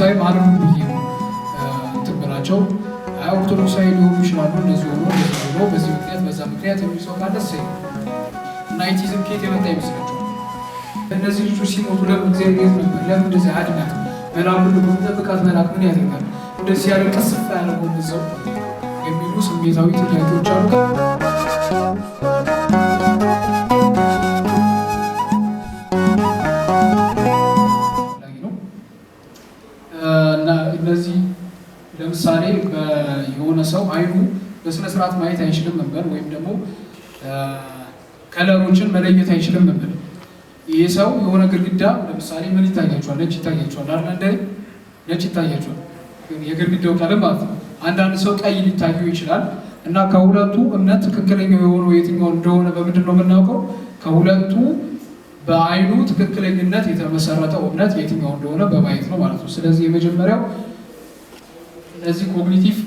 ኦርቶዶክሳዊም አይደሉም ብዬ ነው እንትን ብላቸው። አይ ኦርቶዶክሳዊ ሊሆኑ ይችላሉ፣ እንደዚህ ሆኖ እንደዚህ ሆኖ በዚህ ምክንያት በዛ ምክንያት የሚል ሰው ካለ እሰይ። እና atheism ከየት የመጣ ይመስላችኋል? እነዚህ ልጆች ሲሞቱ ለምን እግዚአብሔር ነበር? ለምን እንደዚህ አድናት? መልአኩን ልኮ የሚጠብቃት መልአክ ምን ያደርጋል? እንደዚህ ያለ ቅስፍ ያደረገው እዛው የሚሉ ስሜታዊ ጥያቄዎች አሉ። ነው እና እነዚህ ለምሳሌ የሆነ ሰው አይኑ በስነ ስርዓት ማየት አይችልም ነበር፣ ወይም ደግሞ color ኦችን መለየት አይችልም ነበር። ይህ ሰው የሆነ ግድግዳ ለምሳሌ ምን ይታያቸዋል? ነጭ ይታያቸዋል አይደል? እንደ ነጭ ይታያቸዋል፣ የግድግዳው ቀለም ማለት ነው። አንዳንድ ሰው ቀይ ሊታየው ይችላል። እና ከሁለቱ እምነት ትክክለኛው የሆነው የትኛው እንደሆነ በምንድን ነው የምናውቀው? ከሁለቱ በአይኑ ትክክለኝነት የተመሰረተው እምነት የትኛው እንደሆነ በማየት ነው ማለት ነው። ስለዚህ የመጀመሪያው እነዚህ cognitive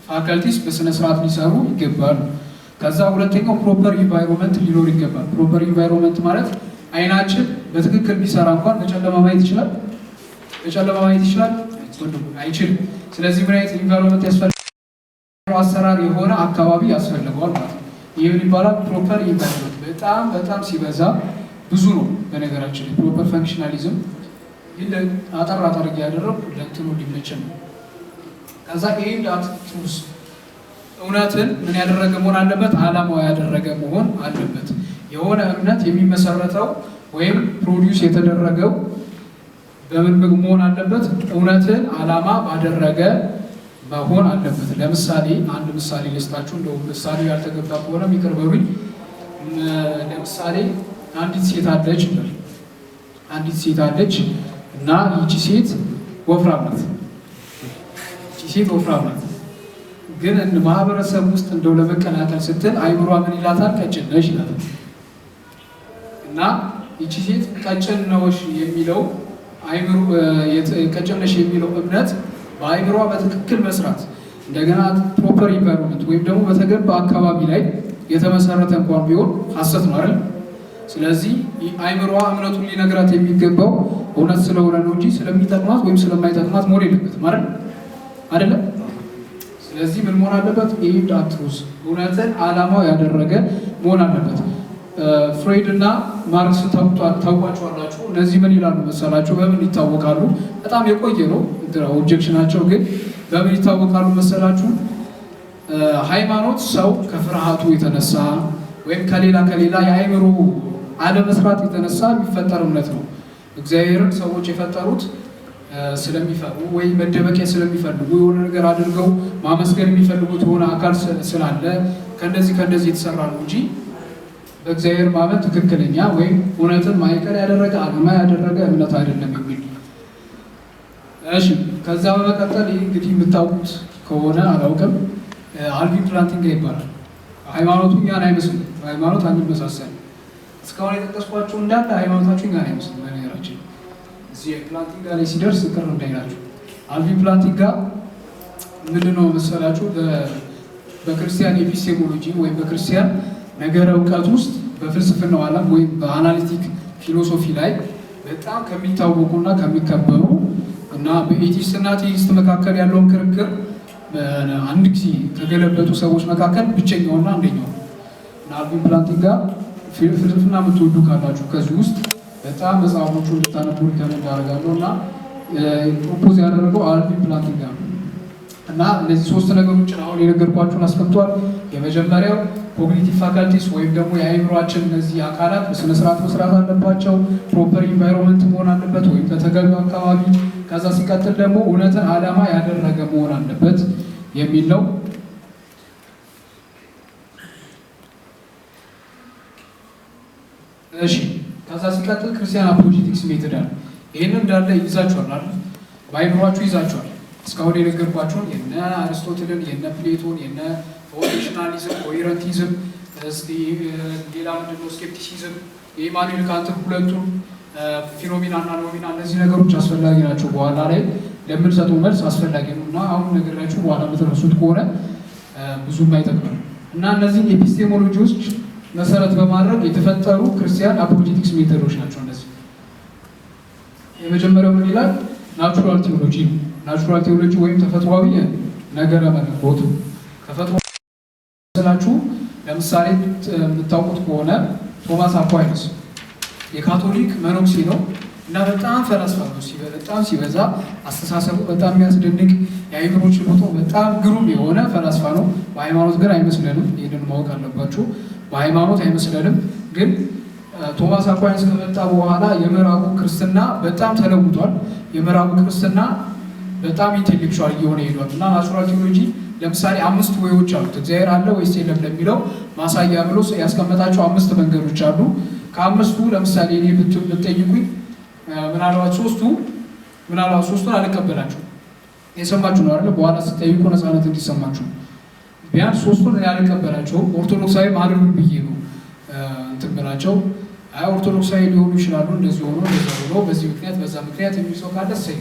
faculties በስነ ስርዓት ሊሰሩ ይገባሉ። ከዛ ሁለተኛው proper environment ሊኖር ይገባል። Proper environment ማለት አይናችን በትክክል ቢሰራ እንኳን በጨለማ ማየት ይችላል? በጨለማ ማየት ይችላል? አይችልም። ስለዚህ ምን አይነት environment ያስፈልጋል? አሰራር የሆነ አካባቢ ያስፈልገዋል ማለት ነው። ይህ ምን ይባላል? Proper environment። በጣም በጣም ሲበዛ ብዙ ነው። በነገራችን ላይ proper functionalism ግን አጠር አጠር እያደረጉ ለእንትኑ ሊመቸን ነው። ከዛ aimed at truth፣ እውነትን ምን ያደረገ መሆን አለበት? አላማው ያደረገ መሆን አለበት። የሆነ እምነት የሚመሰረተው ወይም produce የተደረገው በምን መሆን አለበት? እውነትን አላማ ባደረገ መሆን አለበት። ለምሳሌ አንድ ምሳሌ ልስጣችሁ። እንደው ምሳሌው ያልተገባ ከሆነ ይቅር በሉኝ። ለምሳሌ አንዲት ሴት አለች እንበል። አንዲት ሴት አለች እና ይቺ ሴት ወፍራም ናት። ይቺ ሴት ወፍራም ናት። ግን ማህበረሰብ ውስጥ እንደው ለመቀላቀል ስትል አይምሯ ምን ይላታል? ቀጭን ነሽ ይላታል። እና ይቺ ሴት ቀጭን ነሽ የሚለው አይምሮ፣ ቀጭን ነሽ የሚለው እምነት በአይምሯ በትክክል መስራት እንደገና proper environment ወይም ደግሞ በተገባ አካባቢ ላይ የተመሰረተ እንኳን ቢሆን ሀሰት ነው አይደል? ስለዚህ አይምሯ እምነቱን ሊነግራት የሚገባው እውነት ስለሆነ ነው እንጂ ስለሚጠቅማት ወይም ስለማይጠቅማት መሆን የለበትም፣ አይደል? አይደለም? ስለዚህ ምን መሆን አለበት? Aimed at truth፣ እውነትን ዓላማው ያደረገ መሆን አለበት። ፍሮይድ እና ማርክስ ታውቋቸዋላችሁ። እነዚህ ምን ይላሉ መሰላችሁ? በምን ይታወቃሉ? በጣም የቆየ ነው objection ኣቸው፣ ግን በምን ይታወቃሉ መሰላችሁ? ሃይማኖት ሰው ከፍርሃቱ የተነሳ ወይም ከሌላ ከሌላ የአእምሮ አለመስራት የተነሳ የሚፈጠር እምነት ነው። እግዚአብሔርን ሰዎች የፈጠሩት ስለሚፈሩ ወይ መደበቂያ ስለሚፈልጉ፣ የሆነ ነገር አድርገው ማመስገን የሚፈልጉት የሆነ አካል ስላለ ከእንደዚህ ከእንደዚህ የተሰራ ነው እንጂ በእግዚአብሔር ማመን ትክክለኛ ወይም እውነትን ማዕከል ያደረገ፣ ዓላማ ያደረገ እምነት አይደለም የሚል። እሺ፣ ከዛ በመቀጠል ይህ እንግዲህ የምታውቁት ከሆነ አላውቅም፣ አልቪን ፕላንቲንጋ ይባላል። ሃይማኖቱ እኛን አይመስልም። ሃይማኖት አንመሳሰልም። እስካሁን የጠቀስኳቸው እንዳለ ሃይማኖታቸው እኛን አይመስልም። በነገራችን እዚህ ፕላንቲንጋ ላይ ሲደርስ ቅር እንዳይላችሁ። አልቪን ፕላንቲንጋ ምንድን ነው መሰላችሁ? በ Christian epistemology ወይም በክርስቲያን ነገረ እውቀት ውስጥ በፍልስፍናው ዓለም ወይም በ analytic philosophy ላይ በጣም ከሚታወቁና ከሚከበሩ እና በ atheist እና theist መካከል ያለውን ክርክር አንድ ጊዜ ከገለበጡ ሰዎች መካከል ብቸኛውና አንደኛው እና አልቪን ፕላንቲንጋ ፍልስፍና የምትወዱ ካላችሁ ከዚህ ውስጥ በጣም መጽሐፎቹ እንድታነቡ recommend አደርጋለሁ። እና propose ያደረገው አልቪን ፕላንቲንጋ ነው። እና እነዚህ ሶስት ነገሮችን አሁን የነገርኳችሁን አስቀምጧል። የመጀመሪያው cognitive faculties ወይም ደግሞ የአእምሯችን እነዚህ አካላት በስነስርዓት መስራት አለባቸው። Proper environment መሆን አለበት ወይም በተገቢው አካባቢ። ከዛ ሲቀጥል ደግሞ እውነትን ዓላማ ያደረገ መሆን አለበት የሚል ነው። እሺ፣ ከዛ ሲቀጥል Christian apologetics method አለ። ይህንን እንዳለ ይዛችኋል አይደል? በአእምሯችሁ ይዛችኋል። እስካሁን የነገርኳችሁን የነ አርስቶትልን፣ የነ ፕሌቶን፣ የነ foundationalism፣ coherentism፣ ሌላ ምንድነው skepticism፣ የኢማኑኤል ካንትን ሁለቱን phenomena እና noumena፣ እነዚህ ነገሮች አስፈላጊ ናቸው። በኋላ ላይ ለምንሰጠው መልስ አስፈላጊ ነው እና አሁን ነገራችሁ በኋላ የምትረሱት ከሆነ ብዙም አይጠቅምም። እና እነዚህን epistemology ዎች መሰረት በማድረግ የተፈጠሩ Christian apologetics method ኦች ናቸው እነዚህ። የመጀመሪያው ምን ይላል? Natural theology ነው። Natural theology ወይም ተፈጥሯዊ ነገረ መለኮት። ተፈጥሮ ስላችሁ ለምሳሌ የምታውቁት ከሆነ ቶማስ አኳይነስ የካቶሊክ መነኩሴ ነው እና በጣም ፈላስፋ ነው። በጣም ሲበዛ አስተሳሰቡ በጣም የሚያስደንቅ፣ የአእምሮ ችሎታው በጣም ግሩም የሆነ ፈላስፋ ነው። በሃይማኖት ግን አይመስለንም። ይህንን ማወቅ አለባችሁ። በሃይማኖት አይመስለንም። ግን ቶማስ አኳይነስ ከመጣ በኋላ የምዕራቡ ክርስትና በጣም ተለውጧል። የምዕራቡ ክርስትና በጣም intellectual እየሆነ ሄዷል። እና natural theology ለምሳሌ አምስት way ዎች አሉት። እግዚአብሔር አለ ወይስ የለም ለሚለው ማሳያ ብሎ ያስቀመጣቸው አምስት መንገዶች አሉ። ከአምስቱ ለምሳሌ እኔ ብትጠይቁኝ ምናልባት ሶስቱን አልቀበላችሁም። የሰማችሁ ነው አይደለ? በኋላ ስጠይቁ ነፃነት እንዲሰማችሁ። ቢያንስ ሶስቱን እኔ አልቀበላቸውም። ኦርቶዶክሳዊ አይደሉም ብዬ ነው እንትን ብላቸው። አይ ኦርቶዶክሳዊ ሊሆኑ ይችላሉ፣ እንደዚህ ሆኖ እንደዛ ሆኖ በዚህ ምክንያት በዛ ምክንያት የሚል ሰው ካለ እሰይ።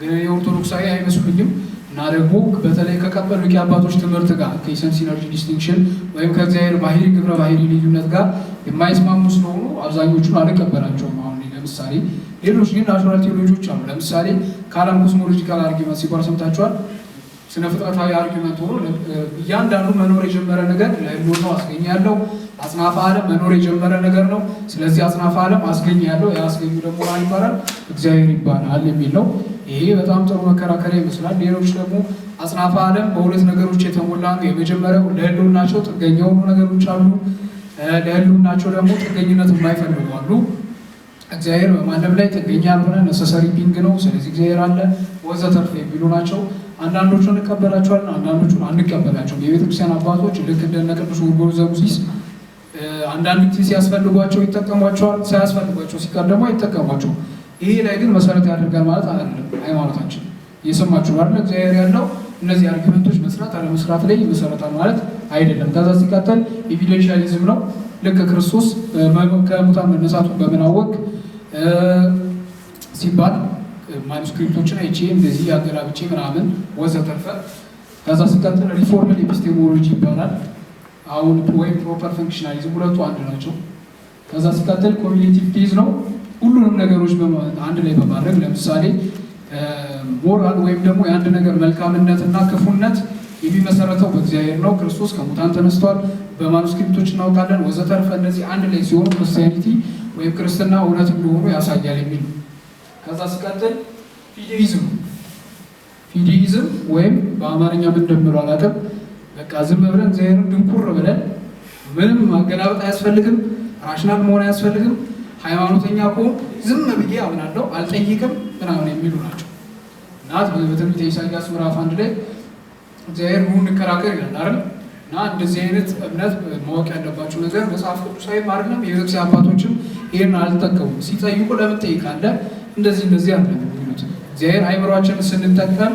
ግን እኔ ኦርቶዶክሳዊ አይመስሉኝም። እና ደግሞ በተለይ ከቀጰዶቅያ አባቶች ትምህርት ጋር፣ ከ essence energy distinction ወይም ከእግዚአብሔር ባህሪ ግብረ ባህሪ ልዩነት ጋር የማይስማሙ ስለሆኑ አብዛኞቹን አልቀበላቸውም። አሁን ለምሳሌ ሌሎች ግን natural theology ዎች አሉ። ለምሳሌ Kalam cosmological argument ሲባል ሰምታችኋል። ስነ ፍጥረታዊ argument ሆኖ እያንዳንዱ መኖር የጀመረ ነገር ለህልውናው አስገኝ ያለው፣ አጽናፈ ዓለም መኖር የጀመረ ነገር ነው። ስለዚህ አጽናፈ ዓለም አስገኝ ያለው፣ የአስገኙ ደግሞ ማን ይባላል? እግዚአብሔር ይባላል የሚል ነው። ይሄ በጣም ጥሩ መከራከሪያ ይመስላል። ሌሎች ደግሞ አጽናፈ ዓለም በሁለት ነገሮች የተሞላ ነው። የመጀመሪያው ለህልውናቸው ጥገኛ የሆኑ ነገሮች አሉ። ለህልውናቸው ደግሞ ጥገኝነት የማይፈልጉ አሉ። እግዚአብሔር በማንም ላይ ጥገኛ ያልሆነ necessary being ነው። ስለዚህ እግዚአብሔር አለ ወዘተርፈ የሚሉ ናቸው። አንዳንዶቹን እንቀበላቸዋለን፣ አንዳንዶቹን አንቀበላቸውም። የቤተክርስቲያን አባቶች ልክ እንደነ ቅዱስ ጎርጎርዮስ ዘኑሲስ አንዳንድ ጊዜ ሲያስፈልጓቸው ይጠቀሟቸዋል፣ ሳያስፈልጓቸው ሲቀር ደግሞ አይጠቀሟቸውም። ይሄ ላይ ግን መሰረት ያደርጋል ማለት አይደለም። ሃይማኖታችን እየሰማችሁ ነው አይደል? እግዚአብሔር ያለው እነዚህ argument ኦች መስራት አለመስራት ላይ ይመሰረታል ማለት አይደለም። ከዛ ሲቀጥል evidentialism ነው። ልክ ክርስቶስ ከሙታን መነሳቱን በምን አወቅ ሲባል manuscript ኦችን አይቼ እንደዚህ አገላብጬ ምናምን ወዘተርፈ። ከዛ ሲቀጥል reformed epistemology ይባላል። አሁን ወይም proper functionalism፣ ሁለቱ አንድ ናቸው። ከዛ ሲቀጥል cumulative faith ነው። ሁሉንም ነገሮች አንድ ላይ በማድረግ፣ ለምሳሌ ሞራል ወይም ደግሞ የአንድ ነገር መልካምነት እና ክፉነት የሚመሰረተው በእግዚአብሔር ነው። ክርስቶስ ከሙታን ተነስቷል፣ በ manuscript ኦች እናውቃለን ወዘተርፈ። እነዚህ አንድ ላይ ሲሆኑ Christianity ወይም ክርስትና እውነት እንደሆኑ ያሳያል የሚል ነው። ከዛ ሲቀጥል fideism። Fideism ወይም በአማርኛ ምን እንደምለው አላውቅም። በቃ ዝም ብለን እግዚአብሔርን ድንኩር ብለን ምንም ማገላበጥ አያስፈልግም፣ rational መሆን አያስፈልግም። ሃይማኖተኛ ከሆንኩ ዝም ብዬ አምናለሁ፣ አልጠይቅም ምናምን የሚሉ ናቸው። እና በትንቢተ ኢሳይያስ ምዕራፍ 1 ላይ እግዚአብሔር ኑ እንከራከር ይላል አይደል? እና እንደዚህ አይነት እምነት ማወቅ ያለባቸው ነገር መጽሐፍ ቅዱሳዊም አይደለም። የቤተክርስቲያን አባቶችም ይህን አልጠቀሙም። ሲጠይቁ ለምን ጠይቃለህ? እንደዚህ እንደዚህ አይደለም የሚሉት። እግዚአብሔር አይምሯችንን ስንጠቀም፣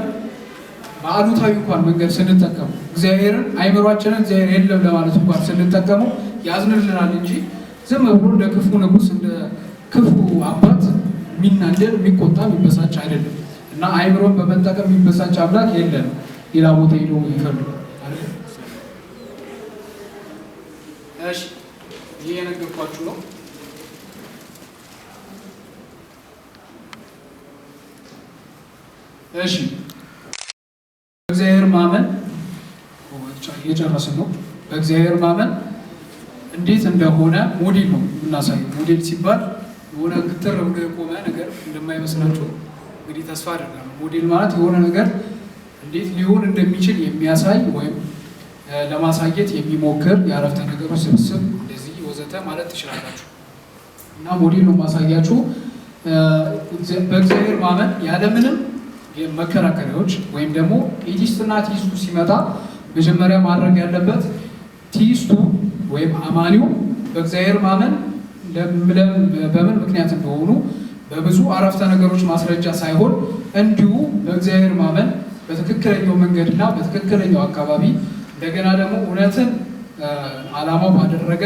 በአሉታዊ እንኳን መንገድ ስንጠቀሙ፣ እግዚአብሔርን አይምሯችንን እግዚአብሔር የለም ለማለት እንኳን ስንጠቀመው ያዝንልናል እንጂ ዝም ብሎ እንደ ክፉ ንጉሥ፣ እንደ ክፉ አባት የሚናደድ፣ የሚቆጣ፣ የሚበሳጭ አይደለም። እና አይምሮን በመጠቀም የሚበሳጭ አምላክ የለም። ሌላ ቦታ ሄዶ ይፈልጋል። እሺ፣ ይሄ የነገርኳችሁ ነው። እሺ፣ በእግዚአብሔር ማመን እየጨረስን ነው። በእግዚአብሔር ማመን እንዴት እንደሆነ ሞዴል ነው የምናሳየው። ሞዴል ሲባል የሆነ ግትር ብሎ የቆመ ነገር እንደማይመስላችሁ እንግዲህ ተስፋ አደርጋለሁ። ሞዴል ማለት የሆነ ነገር እንዴት ሊሆን እንደሚችል የሚያሳይ ወይም ለማሳየት የሚሞክር የአረፍተ ነገሮች ስብስብ እንደዚህ ወዘተ ማለት ትችላላችሁ። እና ሞዴል ነው ማሳያችሁ። በእግዚአብሔር ማመን ያለምንም መከራከሪያዎች ወይም ደግሞ atheist ና theist ኡ ሲመጣ መጀመሪያ ማድረግ ያለበት theist ኡ ወይም አማኒው በእግዚአብሔር ማመን በምን ምክንያት እንደሆኑ በብዙ አረፍተ ነገሮች ማስረጃ ሳይሆን እንዲሁ በእግዚአብሔር ማመን በትክክለኛው መንገድና በትክክለኛው አካባቢ እንደገና ደግሞ እውነትን ዓላማው ባደረገ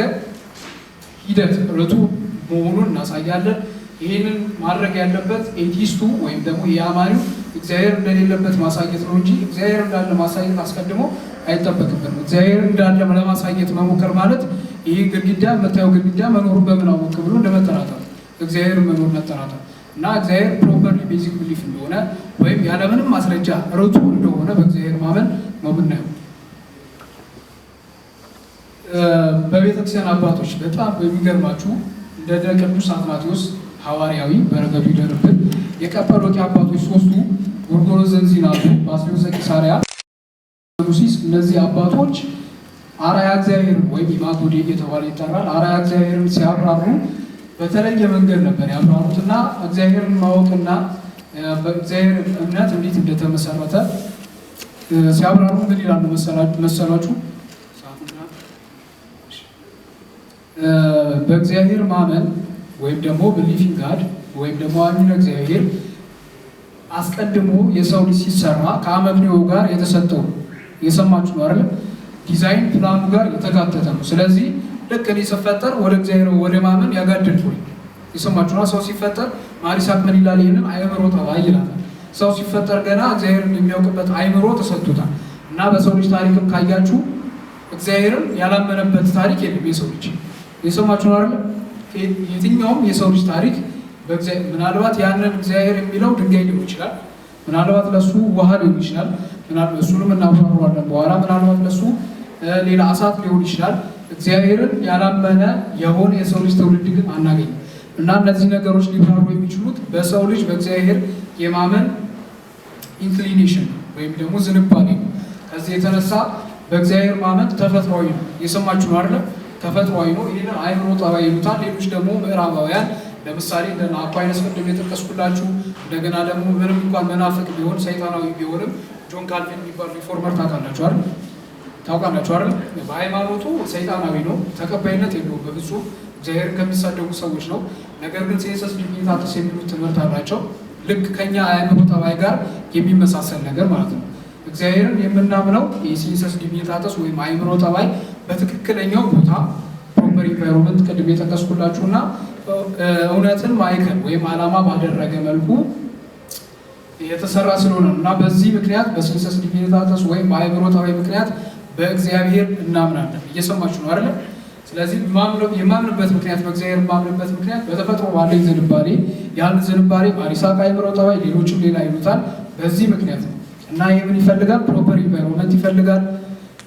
ሂደት ርቱዕ መሆኑን እናሳያለን። ይህንን ማድረግ ያለበት atheist ኡ ወይም ደግሞ የአማኒው እግዚአብሔር እንደሌለበት ማሳየት ነው እንጂ እግዚአብሔር እንዳለ ማሳየት አስቀድሞ አይጠበቅብንም። እግዚአብሔር እንዳለ ለማሳየት መሞከር ማለት ይህ ግድግዳ፣ የምታየው ግድግዳ መኖሩን በምን አወቅ ብሎ እንደመጠራጠር፣ እግዚአብሔር መኖር መጠራጠር። እና እግዚአብሔር properly basic belief እንደሆነ ወይም ያለምንም ማስረጃ ርቱዕ እንደሆነ በእግዚአብሔር ማመን ነው የምናየው። በቤተክርስቲያን አባቶች በጣም በሚገርማችሁ እንደ ቅዱስ አትናቴዎስ ሐዋርያዊ፣ በረከቱ ይደርብን፣ የቀጰዶቅያ አባቶች ሶስቱ፣ ጎርጎርዮስ ዘእንዚናዙ፣ ባስልዮስ ዘቂሳርያ፣ ሉሲስ፣ እነዚህ አባቶች አርአያ እግዚአብሔርን ወይም Imago Dei እየተባለ ይጠራል። አርአያ እግዚአብሔርን ሲያብራሩ በተለየ መንገድ ነበር ያብራሩት እና እግዚአብሔርን ማወቅና በእግዚአብሔር እምነት እንዴት እንደተመሰረተ ሲያብራሩ ምን ይላሉ መሰላችሁ? በእግዚአብሔር ማመን ወይም ደግሞ belief in God ወይም ደግሞ አሚነ እግዚአብሔር አስቀድሞ የሰው ልጅ ሲሰራ ከአመክንዮ ጋር የተሰጠው፣ የሰማችሁ ነው አይደል? Design plan ኡ ጋር የተካተተ ነው። ስለዚህ ልክ እኔ ስፈጠር ወደ እግዚአብሔር ወደ ማመን ያጋደልኩኝ፣ የሰማችሁ ነው። ሰው ሲፈጠር ማር ይስሐቅ ምን ይላል? ይህንን አእምሮ ጠባይ ይላታል። ሰው ሲፈጠር ገና እግዚአብሔርን የሚያውቅበት አእምሮ ተሰጥቶታል እና በሰው ልጅ ታሪክም ካያችሁ እግዚአብሔርን ያላመነበት ታሪክ የለም። የሰው ልጅ፣ የሰማችሁ ነው አይደል? የትኛውም የሰው ልጅ ታሪክ ምናልባት ያንን እግዚአብሔር የሚለው ድንጋይ ሊሆን ይችላል። ምናልባት ለሱ ውሃ ሊሆን ይችላል። እሱንም እናብራራዋለን በኋላ። ምናልባት ለሱ ሌላ እሳት ሊሆን ይችላል። እግዚአብሔርን ያላመነ የሆነ የሰው ልጅ ትውልድ ግን አናገኝም። እና እነዚህ ነገሮች ሊብራሩ የሚችሉት በሰው ልጅ በእግዚአብሔር የማመን inclination ወይም ደግሞ ዝንባሌ ነው። ከዚህ የተነሳ በእግዚአብሔር ማመን ተፈጥሯዊ ነው። የሰማችሁ ነው አይደለም? ተፈጥሯዊ ነው። ይህንን አእምሮ ጠባይ ይሉታል። ሌሎች ደግሞ ምዕራባውያን ለምሳሌ እንደ አኳይነስ ቅድም የጠቀስኩላችሁ፣ እንደገና ደግሞ ምንም እንኳን መናፍቅ ቢሆን፣ ሰይጣናዊ ቢሆንም ጆን ካልቪን የሚባል reformer ታውቃላችሁ አይደል? ታውቃላችሁ አይደል? በሃይማኖቱ ሰይጣናዊ ነው፣ ተቀባይነት የለውም በፍጹም፣ እግዚአብሔርን ከሚሳደቡ ሰዎች ነው። ነገር ግን sensus divinitatis የሚሉት ትምህርት አላቸው። ልክ ከኛ አእምሮ ጠባይ ጋር የሚመሳሰል ነገር ማለት ነው። እግዚአብሔርን የምናምነው የ sensus divinitatis ወይም አእምሮ ጠባይ በትክክለኛው ቦታ proper environment ቅድም የጠቀስኩላችሁና እውነትን ማዕከል ወይም ዓላማ ባደረገ መልኩ የተሰራ ስለሆነ ነው እና በዚህ ምክንያት በ sensus divinitatis ወይም በአእምሮ ጠባይ ምክንያት በእግዚአብሔር እናምናለን። እየሰማችሁ ነው አይደለ? ስለዚህ የማምንበት ምክንያት፣ በእግዚአብሔር የማምንበት ምክንያት በተፈጥሮ ባለኝ ዝንባሌ፣ ያን ዝንባሌ ማር ይስሐቅ አእምሮ ጠባይ፣ ሌሎችም ሌላ ይሉታል። በዚህ ምክንያት ነው እና ይህ ምን ይፈልጋል? Proper environment ይፈልጋል።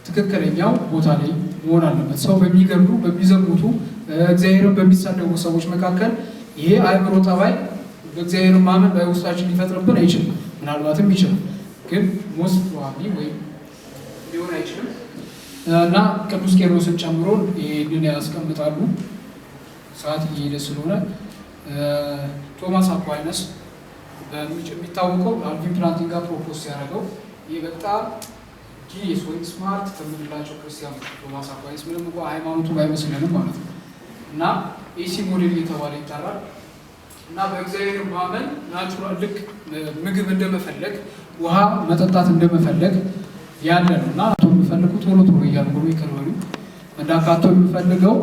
ትክክለኛው ቦታ ላይ መሆን አለበት። ሰው በሚገድሉ፣ በሚዘሙቱ፣ እግዚአብሔርን በሚሳደቡ ሰዎች መካከል ይሄ አእምሮ ጠባይ በእግዚአብሔር ማመን በውስጣችን ሊፈጥርብን አይችልም። ምናልባትም ይችላል፣ ግን most probably ወይም ሊሆን አይችልም እና ቅዱስ ቄርሎስን ጨምሮ ይህንን ያስቀምጣሉ። ሰዓት እየሄደ ስለሆነ ቶማስ አኳይነስ የሚታወቀው አልቪን ፕላንቲንጋ propose ሲያደርገው ይህ በጣም genius ወይም smart ከምንላቸው ክርስቲያኖች ቶማስ አኳይነስ፣ ምንም እንኳ ሃይማኖቱ ባይመስለንም ማለት ነው፣ እና AC model እየተባለ ይጠራል እና በእግዚአብሔር ማመን natural፣ ልክ ምግብ እንደመፈለግ፣ ውሃ መጠጣት እንደመፈለግ ያለ ነው እና የሚፈልጉ ቶሎ ቶሎ እያልኩ ነው፣ ይቅር በሉኝ። እንዳካቶ የሚፈልገው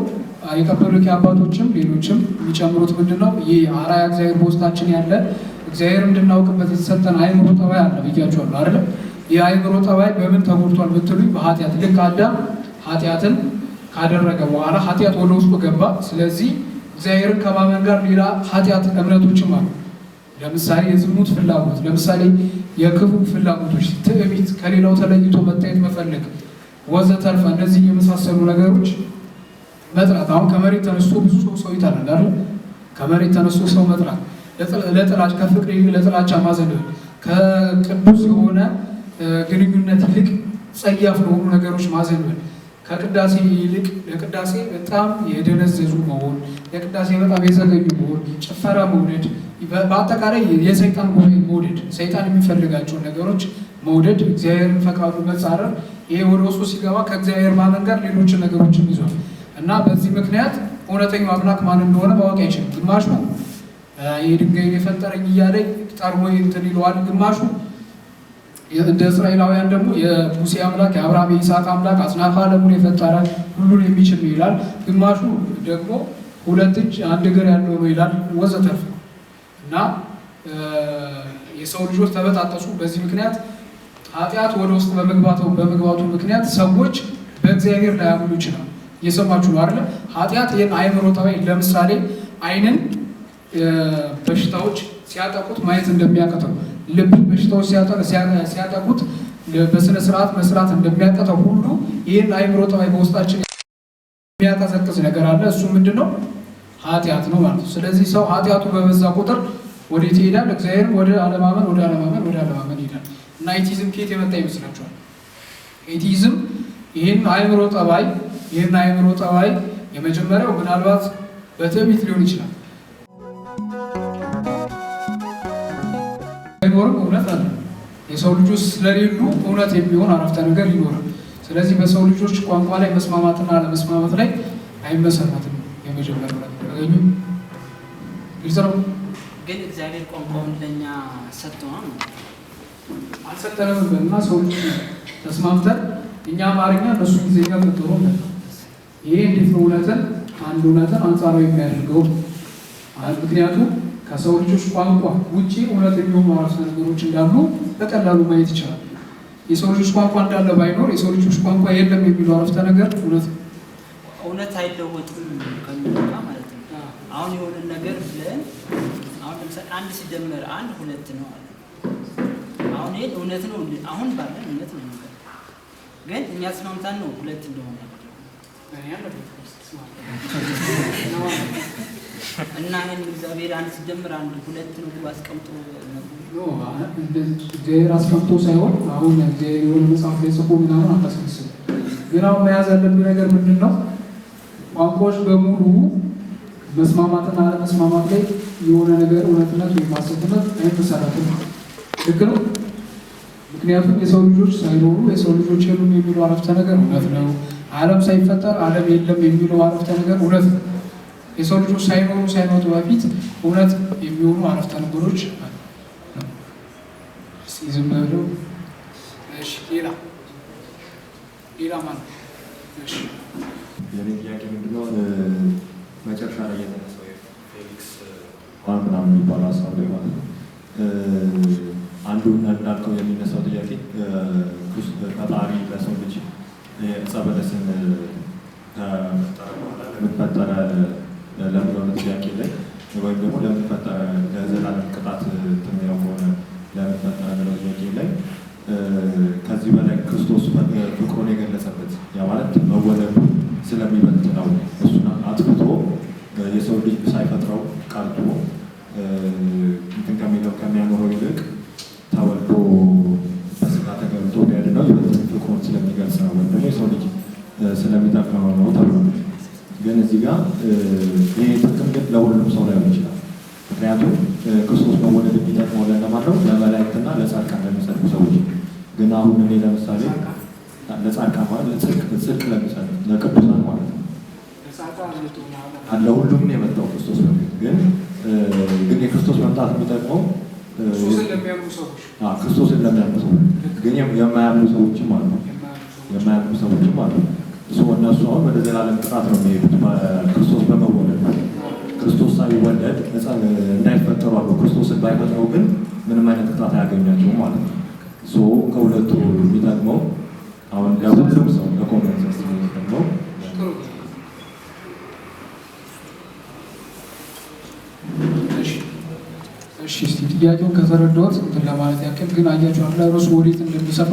የቀጰዶቅያ አባቶችም ሌሎችም የሚጨምሩት ምንድን ነው? ይህ አርአያ እግዚአብሔር በውስጣችን ያለ፣ እግዚአብሔር እንድናውቅበት የተሰጠን አእምሮ ጠባይ አለ ብያቸዋለሁ አይደለም? ይህ አእምሮ ጠባይ በምን ተጎድቷል ብትሉኝ በኃጢአት። ልክ አዳም ኃጢአትን ካደረገ በኋላ ኃጢአት ወደ ውስጡ ገባ። ስለዚህ እግዚአብሔርን ከማመን ጋር ሌላ ኃጢአት እምነቶችም አሉ። ለምሳሌ የዝሙት ፍላጎት፣ ለምሳሌ የክፉ ፍላጎቶች፣ ትዕቢት፣ ከሌላው ተለይቶ መታየት መፈለግ ወዘተርፈ እነዚህ የመሳሰሉ ነገሮች መጥራት። አሁን ከመሬት ተነስቶ ብዙ ሰው ሰው ይጠላል አይደል? ከመሬት ተነስቶ ሰው መጥራት፣ ለጥላቻ፣ ከፍቅር ይልቅ ለጥላቻ ማዘንበል፣ ከቅዱስ የሆነ ግንኙነት ይልቅ ጸያፍ ለሆኑ ነገሮች ማዘንበል፣ ከቅዳሴ ይልቅ ለቅዳሴ በጣም የደነዘዙ መሆን፣ ለቅዳሴ በጣም የዘገዩ መሆን፣ ጭፈራ መውደድ፣ በአጠቃላይ የሰይጣን ጉባኤ መውደድ፣ ሰይጣን የሚፈልጋቸውን ነገሮች መውደድ፣ እግዚአብሔርን ፈቃዱ መጻረር፣ ይሄ ወደ ውስጡ ሲገባ ከእግዚአብሔር ማመን ጋር ሌሎችን ነገሮችን ይዟል እና በዚህ ምክንያት እውነተኛው አምላክ ማን እንደሆነ ማወቅ አይችልም። ግማሹ ይህ ድንጋይን የፈጠረኝ እያለ ጠርቦ እንትን ይለዋል። ግማሹ እንደ እስራኤላውያን ደግሞ የሙሴ አምላክ፣ የአብርሃም የይስሐቅ አምላክ፣ አጽናፈ ዓለሙን የፈጠረ፣ ሁሉን የሚችል ነው ይላል። ግማሹ ደግሞ ሁለት እጅ አንድ እግር ያለው ነው ይላል ወዘተርፈ እና የሰው ልጆች ተበጣጠሱ። በዚህ ምክንያት ኃጢአት ወደ ውስጥ በመግባቱ ምክንያት ሰዎች በእግዚአብሔር ላያምኑ ይችላሉ። እየሰማችሁ ነው አይደለ? ኃጢአት ይህን አእምሮ ጠባይ ለምሳሌ አይንን በሽታዎች ሲያጠቁት ማየት እንደሚያቅተው፣ ልብ በሽታዎች ሲያጠቁት በስነ ስርዓት መስራት እንደሚያቅተው ሁሉ ይህን አእምሮ ጠባይ በውስጣችን የሚያቀዘቅዝ ነገር አለ። እሱ ምንድን ነው? ኃጢአት ነው ማለት ነው። ስለዚህ ሰው ኃጢአቱ በበዛ ቁጥር ወዴት ይሄዳል? እግዚአብሔርን ወደ አለማመን፣ ወደ አለማመን፣ ወደ አለማመን ይሄዳል። እና atheism ከየት የመጣ ይመስላችኋል? Atheism ይህን አእምሮ ጠባይ የመጀመሪያው ምናልባት በትዕቢት ሊሆን ይችላል። አይኖርም፣ እውነት አለ። የሰው ልጆች ስለሌሉ እውነት የሚሆን አረፍተ ነገር ይኖራል። ስለዚህ በሰው ልጆች ቋንቋ ላይ መስማማትና አለመስማማት ላይ አይመሰረትም። የመጀመሪያው ላይ ያገኙ ግልጽ ነው። ግን እግዚአብሔር ቋንቋውን ለእኛ ሰጥቶ ነው። አልሰጠንም እና ሰው ልጆች ተስማምተን እኛ አማርኛ እነሱ እንግሊዝኛ ፈጥሮ። ይሄ እንዴት ነው እውነትን አንድ እውነትን አንጻራዊ የሚያደርገው? ምክንያቱም ከሰው ልጆች ቋንቋ ውጪ እውነት የሚሆኑ አረፍተ ነገሮች እንዳሉ በቀላሉ ማየት ይቻላል። የሰው ልጆች ቋንቋ እንዳለ ባይኖር የሰው ልጆች ቋንቋ የለም የሚለው አረፍተ ነገር እውነት ነው። እውነት አይለወጥም ከሚለው ጋር ማለት ነው። አሁን የሆነ ነገር ብለን፣ አሁን ለምሳሌ አንድ ሲደመር አንድ ሁለት ነው አለ። አሁን ይሄን እውነት ነው፣ አሁን ባለን እውነት ነው ነገር፣ ግን እኛ ተስማምተን ነው ሁለት እንደሆነ ያደረግነው። እና ይህን እግዚአብሔር አንድ ሲደመር አንድ ሁለት ነው ብሎ አስቀምጦ እግዚአብሔር አስቀምጦ ሳይሆን አሁን እግዚአብሔር የሆነ መጽሐፍ ላይ ጽፎ ምናምን አታስመስልም። ግን አሁን መያዝ ያለብን ነገር ምንድን ነው? ቋንቋዎች በሙሉ መስማማትና አለመስማማት ላይ የሆነ ነገር እውነትነት ወይም ሐሰትነት አይመሰረትም። ልክ ነው። ምክንያቱም የሰው ልጆች ሳይኖሩ የሰው ልጆች የሉም የሚለው አረፍተ ነገር እውነት ነው። ዓለም ሳይፈጠር ዓለም የለም የሚለው አረፍተ ነገር እውነት ነው። የሰው ልጆች ሳይኖሩ፣ ሳይመጡ በፊት እውነት የሚሆኑ አረፍተ ነገሮች አሉ። እስኪ ዝም ብለው፣ እሺ፣ ሌላ ማን? እሺ። የኔ ጥያቄ ምንድነው? መጨረሻ ላይ የተነሳው የፌሊክስ ዋን ምናምን የሚባለው ሀሳብ ላይ ማለት ነው። አንዱ እንዳልከው የሚነሳው ጥያቄ ፈጣሪ ለሰው ልጅ ዕፀ በለስን ከፈጠረ በኋላ ለምን ፈጠረ ለሚለው ጥያቄ ላይ፣ ወይም ደግሞ ለምን ፈጠረ፣ ለዘላለም ቅጣት እንትን የሚለው ከሆነ ለምን ፈጠረ የሚለው ጥያቄ ላይ፣ ከዚህ በላይ ክርስቶስ ፍቅሩን የገለጸበት፣ ያ ማለት መወለዱ ስለሚበልጥ ነው። እሱን አጥፍቶ የሰው ልጅ ሳይፈጥረው ቀርቶ እንትን ከሚለው ከሚያኖረው ይልቅ ተወልዶ በስጋ ተገልጦ ቢያድነው ይበልጥ ፍቅሩን ስለሚገልጽ ነው፣ ወይም ደግሞ የሰው ልጅ ስለሚጠቅመው ነው ተብሎ። ግን እዚህ ጋር ይሄ ጥቅም ግን ለሁሉም ሰው ላይሆን ይችላል። ምክንያቱም ክርስቶስ መወለድ የሚጠቅመው ለእነማን ነው? ለመላእክትና ለጻድቃን፣ ለሚጸድቁ ሰዎች። ግን አሁን እኔ ለምሳሌ ለጻድቃን ማለት ለጽድቅ ጽድቅ ለሚጸድቅ ለቅዱሳን ማለት ነው። ለሁሉም ነው የመጣው ክርስቶስ በፊት፣ ግን የክርስቶስ መምጣት የሚጠቅመው ክርስቶስን ለሚያምኑ ሰዎች። ክርስቶስን ለሚያምኑ ሰዎች፣ ግን የማያምኑ ሰዎችም አሉ። የማያምኑ ሰዎችም አሉ። እሱ እነሱ አሁን ወደ ዘላለም ቅጣት ነው የሚሄዱት ክርስቶስ በመወለድ። ክርስቶስ ሳይወለድ እንዳይፈጠሩ አሉ። ክርስቶስን ባይፈጥረው ግን ምንም አይነት ቅጣት አያገኛቸውም ማለት ነው። So ከሁለቱ የሚጠቅመው አሁን ለሁሉም ሰው ለ common sense የሚጠቅመው ጥሩ፣ እሺ፣ እስቲ ጥያቄውን ከተረዳሁት እንትን ለማለት ያክል ግን አያችሁ አይደል ርዕሱ ወዴት እንደሚሰፋ፣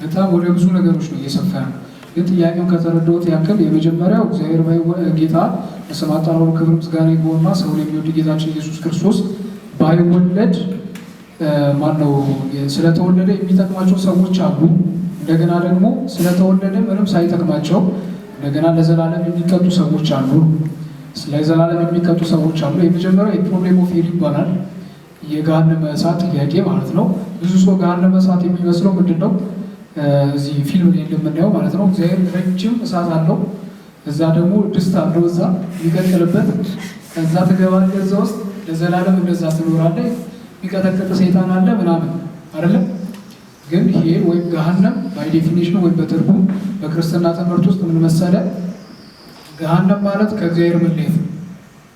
በጣም ወደ ብዙ ነገሮች ነው እየሰፋ ያለው። ግን ጥያቄውን ከተረዳሁት ያክል የመጀመሪያው እግዚአብሔር ጌታ ለስም አጠራሩ ክብር ምስጋና ይግባውና ሰውን የሚወድ ጌታችን ኢየሱስ ክርስቶስ ባይወለድ፣ ማነው፣ ስለተወለደ የሚጠቅማቸው ሰዎች አሉ። እንደገና ደግሞ ስለተወለደ ምንም ሳይጠቅማቸው እንደገና ለዘላለም የሚቀጡ ሰዎች አሉ። ለዘላለም የሚቀጡ ሰዎች አሉ። የመጀመሪያው የ problem of hell ይባላል። የገሃነመ እሳት ጥያቄ ማለት ነው። ብዙ ሰው ገሃነመ እሳት የሚመስለው ምንድን ነው? እዚህ ፊልም ላይ እንደምናየው ማለት ነው። እግዚአብሔር ረጅም እሳት አለው። እዛ ደግሞ ድስት አለው እዛ የሚቀቅልበት። ከዛ ትገባለህ፣ እዛ ውስጥ ለዘላለም እንደዛ ትኖራለህ። የሚቀጠቅጥ ሰይጣን አለ ምናምን አይደለም። ግን ይሄ ወይም ገሃነም by definition ወይም በትርጉም በክርስትና ትምህርት ውስጥ ምን መሰለ? ገሃነም ማለት ከእግዚአብሔር መለየት ነው።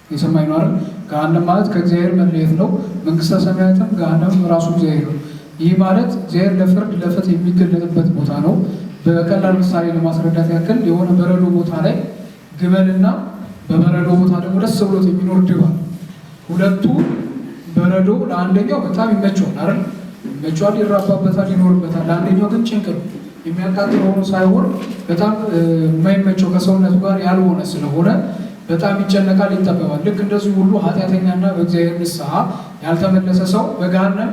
የሰማኝ ነው አይደል? ገሃነም ማለት ከእግዚአብሔር መለየት ነው። መንግስተ ሰማያትም ገሃነምም ራሱ እግዚአብሔር ነው። ይህ ማለት እግዚአብሔር ለፍርድ ለፍትህ የሚገለጥበት ቦታ ነው። በቀላል ምሳሌ ለማስረዳት ያክል የሆነ በረዶ ቦታ ላይ ግመልና በበረዶ ቦታ ደግሞ ደስ ብሎት የሚኖር ድብ አለ። ሁለቱ በረዶ ለአንደኛው በጣም ይመቸዋል አይደል? ይመቸዋል፣ ይራባበታል፣ ይኖርበታል። ለአንደኛው ግን ጭንቅ ነው። የሚያቃጥል ሆኖ ሳይሆን በጣም የማይመቸው ከሰውነቱ ጋር ያልሆነ ስለሆነ በጣም ይጨነቃል፣ ይጠበባል። ልክ እንደዚሁ ሁሉ ኃጢአተኛና በእግዚአብሔር ንስሐ ያልተመለሰ ሰው በገሃነም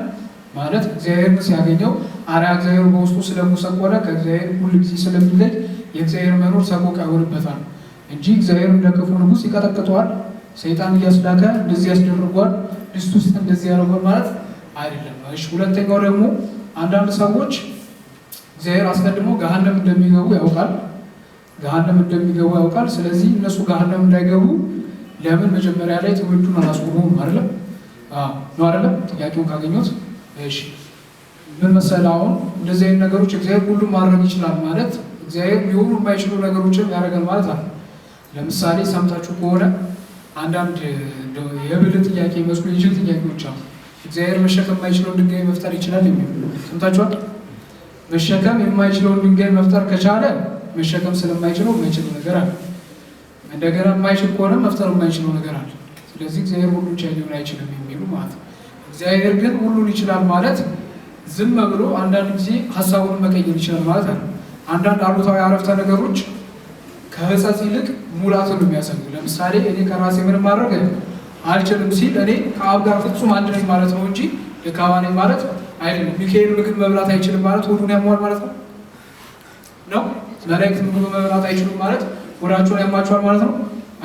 ማለት እግዚአብሔርን ሲያገኘው አርአያ እግዚአብሔር በውስጡ ስለጎሰቆለ ከእግዚአብሔር ሁል ጊዜ ስለሚለይ የእግዚአብሔር መኖር ሰቆቃ ይሆንበታል እንጂ እግዚአብሔር እንደ ክፉ ንጉሥ ይቀጠቅጠዋል፣ ሰይጣን እያስላከ እንደዚህ ያስደርጓል፣ ድስት ውስጥ እንደዚህ ያደርጓል ማለት አይደለም። እሺ፣ ሁለተኛው ደግሞ አንዳንድ ሰዎች እግዚአብሔር አስቀድሞ ገሃነም እንደሚገቡ ያውቃል። ገሃነም እንደሚገቡ ያውቃል። ስለዚህ እነሱ ገሃነም እንዳይገቡ ለምን መጀመሪያ ላይ ትውልዱን አላስቆመውም? አይደለም? አዎ ነው አይደለም? ጥያቄውን ካገኘሁት እሺ፣ ምን መሰለህ፣ አሁን እንደዚህ አይነት ነገሮች እግዚአብሔር ሁሉም ማድረግ ይችላል ማለት እግዚአብሔር ሊሆኑ የማይችሉ ነገሮችን ያደርጋል ማለት አለ። ለምሳሌ ሰምታችሁ ከሆነ አንዳንድ የብልህ ጥያቄ መስሎ የጅል ጥያቄዎች አሉ። እግዚአብሔር መሸከም የማይችለውን ድንጋይ መፍጠር ይችላል የሚሉ ሰምታችኋል። መሸከም የማይችለውን ድንጋይ መፍጠር ከቻለ መሸከም ስለማይችለው የማይችለው ነገር አለ። እንደገና የማይችል ከሆነ መፍጠር የማይችለው ነገር አለ። ስለዚህ እግዚአብሔር ሁሉን ቻይ ሊሆን አይችልም የሚሉ ማለት ነው። እግዚአብሔር ግን ሁሉን ይችላል ማለት ዝም ብሎ አንዳንድ ጊዜ ሀሳቡን መቀየር ይችላል ማለት አለ። አንዳንድ አሉታዊ አረፍተ ነገሮች ከሕጸጽ ይልቅ ሙላትን ነው የሚያሳዩ። ለምሳሌ እኔ ከራሴ ምንም ማድረግ አልችልም ሲል እኔ ከአብ ጋር ፍጹም አንድ ነኝ ማለት ነው እንጂ ደካማ ነኝ ማለት አይደለም። ሚካኤል ምግብ መብላት አይችልም ማለት ሆዱን ያመዋል ማለት ነው ነው? መላእክት ምግብ መብላት አይችሉም ማለት ሆዳቸውን ያማቸዋል ማለት ነው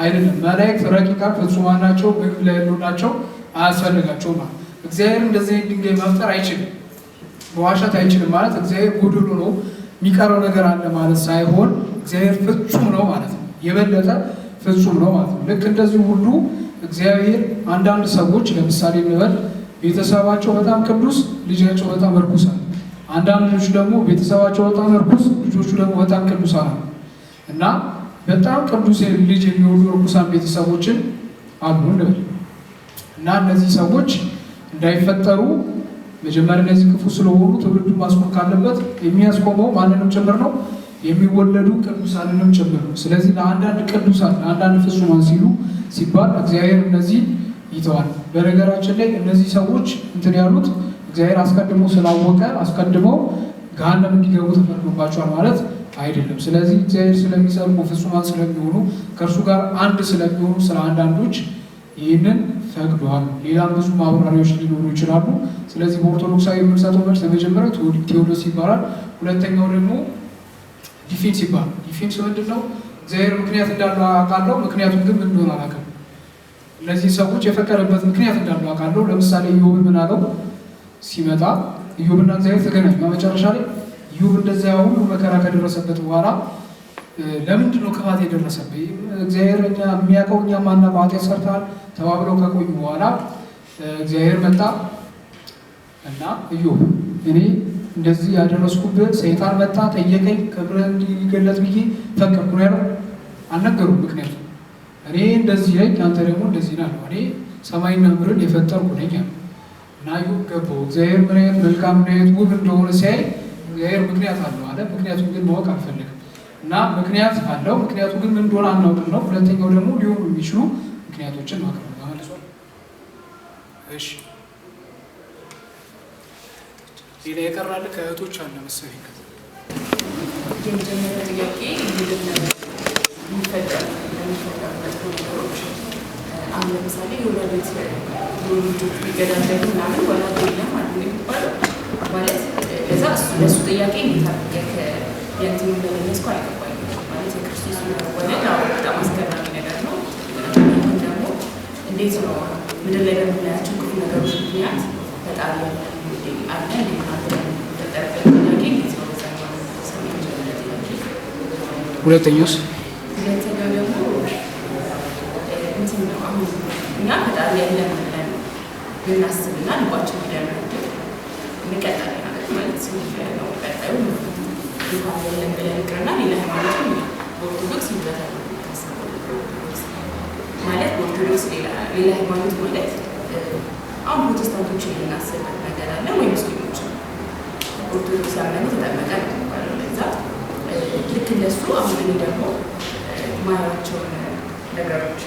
አይደለም። መላእክት ረቂቃን ፍጹማን ናቸው፣ ምግብ ላይ ያሉናቸው አያስፈልጋቸውም ማለት። እግዚአብሔር እንደዚህ አይነት ድንጋይ መፍጠር አይችልም፣ መዋሸት አይችልም ማለት እግዚአብሔር ጎድሎ ነው የሚቀረው ነገር አለ ማለት ሳይሆን እግዚአብሔር ፍጹም ነው ማለት ነው። የበለጠ ፍጹም ነው ማለት ነው። ልክ እንደዚህ ሁሉ እግዚአብሔር አንዳንድ ሰዎች ለምሳሌ እንበል ቤተሰባቸው በጣም ቅዱስ፣ ልጃቸው በጣም እርኩስ አለ። አንዳንዶች ደግሞ ቤተሰባቸው በጣም እርኩስ፣ ልጆቹ ደግሞ በጣም ቅዱሳን አሉ። እና በጣም ቅዱስ ልጅ የሚወልዱ እርኩሳን ቤተሰቦችን አሉ እንበል እና እነዚህ ሰዎች እንዳይፈጠሩ መጀመሪያ እነዚህ ክፉ ስለሆኑ ትውልዱን ማስቆም ካለበት የሚያስቆመው ማንንም ጭምር ነው፣ የሚወለዱ ቅዱሳንንም ጭምር ነው። ስለዚህ ለአንዳንድ ቅዱሳን ለአንዳንድ ፍጹማን ሲሉ ሲባል እግዚአብሔር እነዚህ ይተዋል። በነገራችን ላይ እነዚህ ሰዎች እንትን ያሉት እግዚአብሔር አስቀድሞ ስላወቀ አስቀድመው ገሃነም እንዲገቡ ተፈርዶባቸዋል ማለት አይደለም። ስለዚህ እግዚአብሔር ስለሚጸድቁ ፍጹማን ስለሚሆኑ ከእርሱ ጋር አንድ ስለሚሆኑ ስለ አንዳንዶች ይህንን ፈቅዷል። ሌላም ብዙ ማብራሪያዎች ሊኖሩ ይችላሉ። ስለዚህ በኦርቶዶክሳዊ የምንሰጠው መልስ የመጀመሪያው ቴዎዶስ ይባላል። ሁለተኛው ደግሞ defense ይባላል። Defense ምንድን ነው? እግዚአብሔር ምክንያት እንዳለው አውቃለሁ፣ ምክንያቱም ግን ምን እንደሆነ አላውቅም። እነዚህ ሰዎች የፈቀደበት ምክንያት እንዳለው አውቃለሁ። ለምሳሌ ኢዮብን ምን አለው ሲመጣ ኢዮብና እግዚአብሔር ተገናኙ። መጨረሻ ላይ ኢዮብ እንደዚያ ሁሉ መከራ ከደረሰበት በኋላ ለምንድን ነው ክፋት የደረሰብህ? እግዚአብሔር እኛ የሚያውቀው እኛ ማናውቀው ኃጢአት ሰርተሃል ተባብለው ከቆዩ በኋላ እግዚአብሔር መጣ እና ኢዮብ እኔ እንደዚህ ያደረስኩብህ ሰይጣን መጣ ጠየቀኝ፣ ክብርህ እንዲገለጥ ብዬ ፈቀድኩ ነው ያለው። አልነገሩም። ምክንያቱም እኔ እንደዚህ ነኝ፣ አንተ ደግሞ እንደዚህ ነህ አለው። እኔ ሰማይና ምድርን የፈጠርኩ ነኝ አለው እና ኢዮብ ገባው። እግዚአብሔር ምን አይነት መልካም ምን አይነት ውብ እንደሆነ ሲያይ እግዚአብሔር ምክንያት አለው አለ። ምክንያቱም ግን ማወቅ አልፈለግም እና ምክንያት አለው። ምክንያቱ ግን ምን እንደሆነ አናውቅም ነው። ሁለተኛው ደግሞ ሊሆኑ የሚችሉ ምክንያቶችን ማቅረብ ነው። ተመልሷል። እሺ ሌላ የቀራለ ከእህቶች አለ መሰለኝ። የመጀመሪያው ጥያቄ ምንድን ነው የሚፈጠሩ ለሚፈጠሩ መጥፎ ነገሮች? አሁን ለምሳሌ የሆነ ቤት የሆኑ ልጆች ቢገዳደሉ ምናምን ወላጅ የለም ማለት ነው የሚባለው። ማለት ለዛ እሱ ለእሱ ጥያቄ እንዴት አድርገህ የእንትኑን እንደመለስኩ አልገባኝም። ማለት የክርስቶስ መወለድ አዎ በጣም አስገራሚ ነገር ነው። ግን ደግሞ እንዴት ነው ምድር ላይ በምናያቸው ክፉ ነገሮች ምክንያት ፈጣሪ አለ እንዴ ምናምን የሚፈጠርበት ጥያቄ እንዴት ነው በዛ ሰው የመጀመሪያ ጥያቄ። ሁለተኛውስ? ሁለተኛው ደግሞ እንትን ነው። አሁን እኛ ፈጣሪ የለም ብለን ብናስብና ልባችን ቢደመድም እንቀጣለን አይደል? ማለት ነው ቀጣዩ እንኳን የለም ብለን ይቅርና ሌላ ሃይማኖትም በኦርቶዶክስ ይብዛታል ነው የሚታሰበው። በኦርቶዶክስ ማለት በኦርቶዶክስ ሌላ ሃይማኖት ማለት አሁን ፕሮቴስታንቶችን የምናስብበት ነገር አለ ወይ ሙስሊሞችን ኦርቶዶክስ ያመነ ተጠመቀ ነው የሚባለው። ለዛ ልክ እንደሱ አሁን እኔ ደግሞ ማያቸውን ነገሮች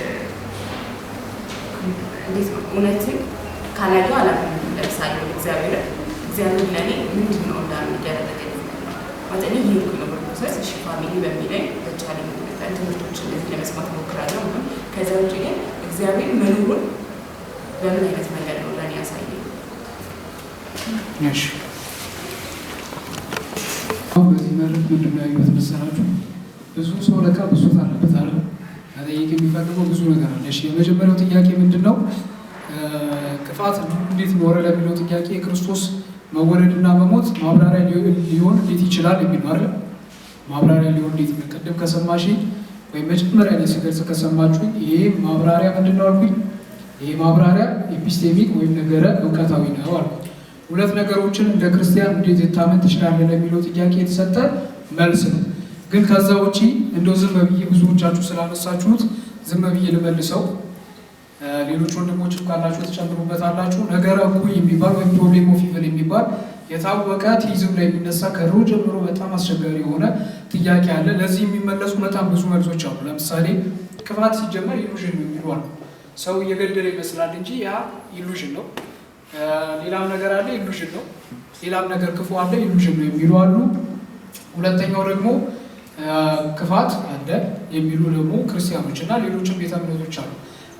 እንዴት ነው እውነትን ካላየው አላምንም። ለምሳሌ እግዚአብሔር እግዚአብሔር ለእኔ ምንድን ነው እንዳምን እያደረገኝ ማለት እኔ እየሄድኩኝ ነው በ process። እሺ family በሚለኝ በቻለኝ መጠን ትምህርቶች እንደዚህ ለመስማት እሞክራለሁ። ከዛ ውጭ ግን እግዚአብሔር መኖሩን በምን አይነት መንገድ ነው ለእኔ ያሳየኝ? እሺ፣ አሁን በዚህ መድረክ ምንድን ነው ያየሁት መሰላችሁ? ብዙ ሰው ለካ ብሶት አለበት አይደል? መጠየቅ የሚፈልገው ብዙ ነገር አለ። እሺ፣ የመጀመሪያው ጥያቄ ምንድን ነው? ክፋት እንዴት ኖረ ለሚለው ጥያቄ የክርስቶስ መወለድና መሞት ማብራሪያ ሊሆን እንዴት ይችላል የሚል ነው አይደል? ማብራሪያ ሊሆን እንዴት ነው? ቅድም ከሰማሽ ወይም መጀመሪያ ላይ ስገልጽ ከሰማችሁ ይሄ ማብራሪያ ምንድን ነው አልኩኝ። ይሄ ማብራሪያ epistemic ወይም ነገረ እውቀታዊ ነው አልኩኝ። ሁለት ነገሮችን እንደ ክርስቲያን እንዴት ልታመን ትችላለህ ለሚለው ጥያቄ የተሰጠ መልስ ነው። ግን ከዛ ውጪ እንደው ዝም ብዬ ብዙዎቻችሁ ስላነሳችሁት ዝም ብዬ ልመልሰው። ሌሎች ወንድሞችም ካላችሁ ትጨምሩበታላችሁ። ነገረ እኩይ የሚባል ወይም problem of evil የሚባል የታወቀ theism ላይ የሚነሳ ከድሮ ጀምሮ በጣም አስቸጋሪ የሆነ ጥያቄ አለ። ለዚህ የሚመለሱ በጣም ብዙ መልሶች አሉ። ለምሳሌ ክፋት ሲጀመር illusion ነው የሚሉ አሉ። ሰው እየገደለ ይመስላል እንጂ ያ illusion ነው። ሌላም ነገር አለ፣ illusion ነው። ሌላም ነገር ክፉ አለ፣ illusion ነው የሚሉ አሉ። ሁለተኛው ደግሞ ክፋት አለ የሚሉ ደግሞ ክርስቲያኖች እና ሌሎችም ቤተ እምነቶች አሉ።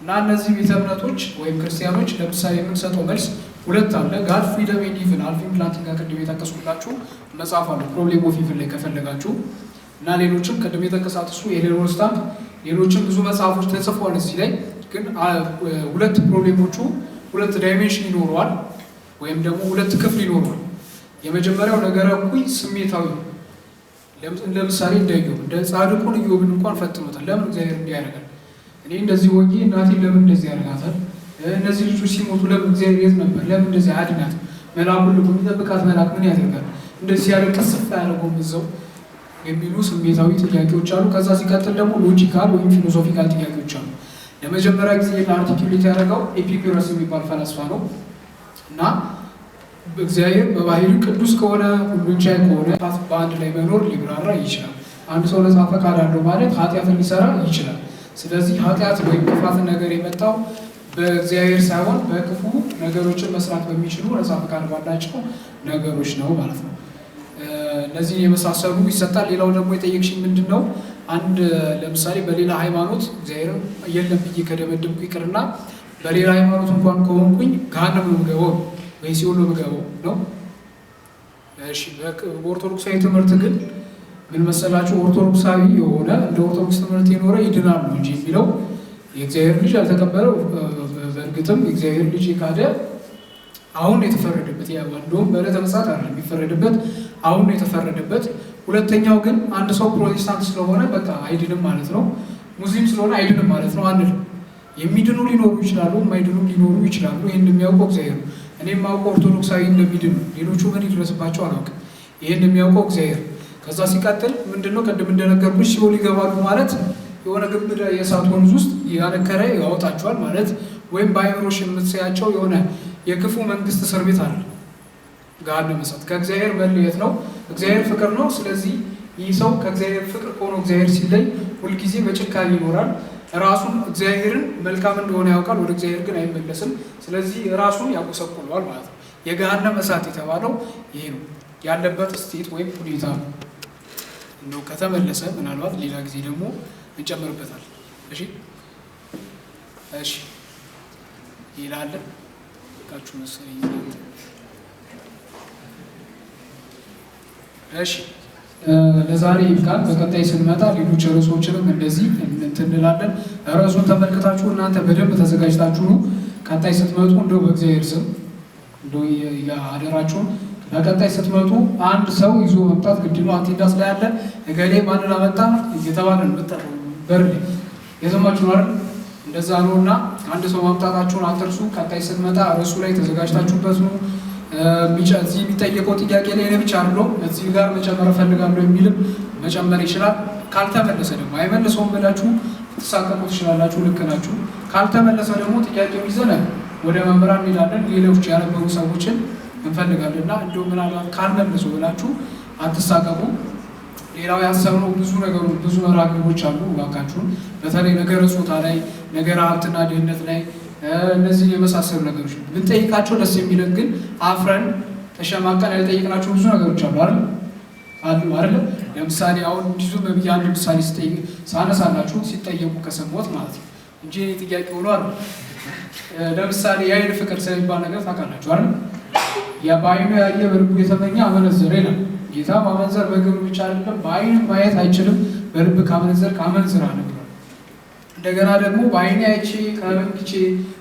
እና እነዚህ ቤተ እምነቶች ወይም ክርስቲያኖች ለምሳሌ የምንሰጠው መልስ ሁለት አለ። God, Freedom and Evil፣ አልቪን ፕላንቲንጋ ቅድም የጠቀስኩላችሁ መጽሐፍ አለ problem of evil ላይ ከፈለጋችሁ፣ እና ሌሎችም ቅድም የጠቀሳት እሱ የሌሮን ስታምፕ፣ ሌሎችም ብዙ መጽሐፎች ተጽፈዋል። እዚህ ላይ ግን ሁለት problem ኦቹ ሁለት dimension ይኖረዋል ወይም ደግሞ ሁለት ክፍል ይኖረዋል። የመጀመሪያው ነገረ እኩይ ስሜታዊ ነው። ለምሳሌ እንደ ኢዮብ፣ እንደ ጻድቁን ኢዮብን እንኳን ፈትኖታል። ለምን እግዚአብሔር እንዲህ ያደርጋል? እኔ እንደዚህ ሆኜ እናቴን ለምን እንደዚህ ያደርጋታል? እነዚህ ልጆች ሲሞቱ ለምን እግዚአብሔር የት ነበር? ለምን እንደዚህ አድናት? መልአኩን ልኮ የሚጠብቃት መልአክ ምን ያደርጋል? እንደዚህ ያለ ቅስፍ አያደርገውም እዛው የሚሉ ስሜታዊ ጥያቄዎች አሉ። ከዛ ሲቀጥል ደግሞ logical ወይም philosophical ጥያቄዎች አሉ። ለመጀመሪያ ጊዜ articulate ያደረገው ኤፒኩረስ የሚባል ፈላስፋ ነው። እና እግዚአብሔር በባህሪው ቅዱስ ከሆነ፣ ሁሉን ቻይ ከሆነ በአንድ ላይ መኖር ሊብራራ ይችላል። አንድ ሰው ነጻ ፈቃድ አለው ማለት ኃጢአትን ሊሰራ ይችላል። ስለዚህ ኃጢአት ወይም ክፋትን ነገር የመጣው በእግዚአብሔር ሳይሆን በክፉ ነገሮችን መስራት በሚችሉ ነጻ ፈቃድ ባላቸው ነገሮች ነው ማለት ነው። እነዚህን የመሳሰሉ ይሰጣል። ሌላው ደግሞ የጠየቅሽኝ ምንድን ነው? አንድ ለምሳሌ በሌላ ሃይማኖት እግዚአብሔር የለም ብዬ ከደመደምኩ ይቅርና በሌላ ሃይማኖት እንኳን ከሆንኩኝ ገሃነም ነው የምገባው ወይ ሲኦል ነው የምገባው ነው። እሺ፣ በኦርቶዶክሳዊ ትምህርት ግን ምን መሰላችሁ? ኦርቶዶክሳዊ የሆነ እንደ ኦርቶዶክስ ትምህርት የኖረ ይድናል ነው እንጂ የሚለው የእግዚአብሔር ልጅ ያልተቀበለው፣ በእርግጥም የእግዚአብሔር ልጅ የካደ አሁን የተፈረደበት፣ እንደውም በዕለተ ምጽአት አይደለም የሚፈረድበት፣ አሁን የተፈረደበት። ሁለተኛው ግን አንድ ሰው ፕሮቴስታንት ስለሆነ በቃ አይድንም ማለት ነው፣ ሙስሊም ስለሆነ አይድንም ማለት ነው አንልም። የሚድኑ ሊኖሩ ይችላሉ፣ የማይድኑ ሊኖሩ ይችላሉ። ይህን የሚያውቀው እግዚአብሔር ነው። እኔ የማውቀው ኦርቶዶክሳዊ እንደሚድኑ፣ ሌሎቹ ምን ይድረስባቸው አላውቅም። ይህን የሚያውቀው እግዚአብሔር ነው። ከዛ ሲቀጥል ምንድነው ቅድም እንደነገርኩሽ ሲኦል ይገባሉ ማለት የሆነ ግብዳ የእሳት ወንዝ ውስጥ ያነከረ ያወጣቸዋል ማለት ወይም በአይምሮሽ የምትሰያቸው የሆነ የክፉ መንግስት እስር ቤት አለ። ገሃነመ እሳት ከእግዚአብሔር መለየት ነው። እግዚአብሔር ፍቅር ነው። ስለዚህ ይህ ሰው ከእግዚአብሔር ፍቅር ከሆነ እግዚአብሔር ሲለይ ሁልጊዜ በጭካኔ ይኖራል። ራሱን እግዚአብሔርን መልካም እንደሆነ ያውቃል፣ ወደ እግዚአብሔር ግን አይመለስም። ስለዚህ ራሱን ያጎሰቁለዋል ማለት ነው። የገሃነመ እሳት የተባለው ይሄ ነው፣ ያለበት state ወይም ሁኔታ ነው። እንደው ከተመለሰ ምናልባት ሌላ ጊዜ ደግሞ እንጨምርበታል። እሺ እሺ፣ ሌላ አለ ቃችሁ መሰለኝ እናንተ። እሺ፣ ለዛሬ ይብቃል። በቀጣይ ስንመጣ ሌሎች ርዕሶችንም እንደዚህ እንትን እንላለን። ርዕሱን ተመልክታችሁ እናንተ በደንብ ተዘጋጅታችሁ ነው ቀጣይ ስትመጡ፣ እንደው በእግዚአብሔር ስም እንደው አደራችሁን በቀጣይ ስትመጡ አንድ ሰው ይዞ መምጣት ግድ ነው። Attendance ላይ አለ እገሌ ማንን አመጣ እየተባለ ነው የምጠራው በር ላይ፣ የሰማችሁ ነው አይደል? እንደዛ ነው። እና አንድ ሰው ማምጣታችሁን አትርሱ። ቀጣይ ስትመጣ ርዕሱ ላይ ተዘጋጅታችሁበት ነው። እዚህ የሚጠየቀው ጥያቄ ላይ እኔ ብቻ አይደለሁም፣ እዚህ ጋር መጨመር እፈልጋለሁ የሚልም መጨመር ይችላል። ካልተመለሰ ደግሞ አይመልሰውም ብላችሁ ትሳቀቁ ትችላላችሁ። ልክ ናችሁ። ካልተመለሰ ደግሞ ጥያቄው ይዘን ወደ መምህራን እንሄዳለን። ሌሎች ያነበሩ ሰዎችን እንፈልጋለን እና እንደው ምናልባት ካልመለሱ ብላችሁ አትሳቀቁ። ሌላው ያሰብነው ብዙ ነገሮች፣ ብዙ መርሃ ግብሮች አሉ። እባካችሁን በተለይ ነገረ ጾታ ላይ፣ ነገረ ሀብትና ድህነት ላይ፣ እነዚህን የመሳሰሉ ነገሮች ብንጠይቃቸው ደስ የሚለን ግን አፍረን ተሸማቀን ያልጠየቅናቸው ብዙ ነገሮች አሉ አይደል? አሉ አይደል? ለምሳሌ አሁን እንዲሁ በብዬ አንድ ምሳሌ ስጠይቅ ሳነሳላችሁ ሲጠየቁ ከሰማሁት ማለት ነው እንጂ እኔ ጥያቄ ሆኖ አይደል። ለምሳሌ የአይን ፍቅር ስለሚባል ነገር ታውቃላችሁ አይደል? ያ በአይኑ ያየ በልቡ የተመኘ አመነዘረ ይላል ጌታ። ማመንዘር በግብር ብቻ አይደለም፣ በአይን ማየት አይችልም፣ በልብ ካመነዘር አመንዝራ ነው ብሏል። እንደገና ደግሞ በአይኔ አይቼ ከመንግቼ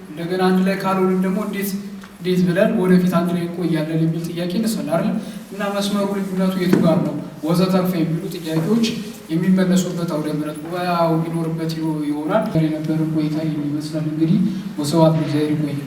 እንደገና አንድ ላይ ካልሆንን ደግሞ እንዴት እንዴት ብለን ወደፊት አንድ ላይ እንቆያለን የሚል ጥያቄ ይነሳል አይደል? እና መስመሩ ልዩነቱ የቱ ጋር ነው ወዘተርፈ የሚሉ ጥያቄዎች የሚመለሱበት አውደ ምሕረት ጉባኤው የሚኖርበት ይሆናል። የነበረን ቆይታ ይመስላል። እንግዲህ ወስብሐት ለእግዚአብሔር። ይቆያል።